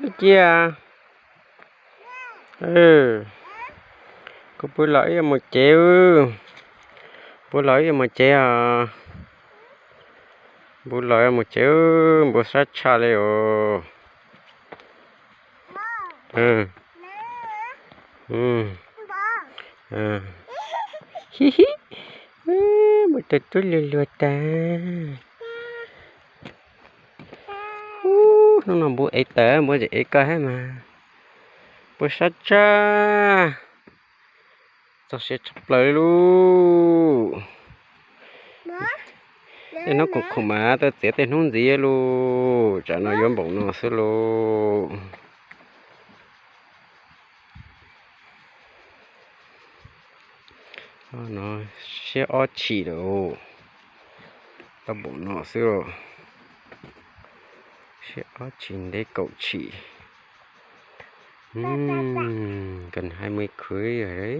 Ơ, kìa. Ơ. Cô bố lỗi một chéo. Bố lỗi một chéo à. Bố lỗi một chéo. Bố sát cha lê ồ. Ơ. Ơ. Ơ. Hi hi. Ơ, bố tụi tôi lùa lùa ta. Ú, ນ້ອງໆ ບໍ່ເອກເຕີ ບໍ່ຈະເອກກໍໃຫ້ມາ ບໍ່ຊັດຈ້າ ຈອກເສຍຈັບເລີຍລູກ ເອີ ນ້ອງກົງຂົມມາ ເຕີເຕຍເຕະໜຸ່ງຈີເອລູກ ຈາກນ້ອຍຍົມບົງນອກຊືໂລ ອໍ ເນາະ ເຊອອດຊີໂລ ຕະບົງນອກຊືໂລ ເຊອອດຊີເດກົກຊີ ອືມ ກັນໃຫ້ມື້ຄືຍເລີຍ.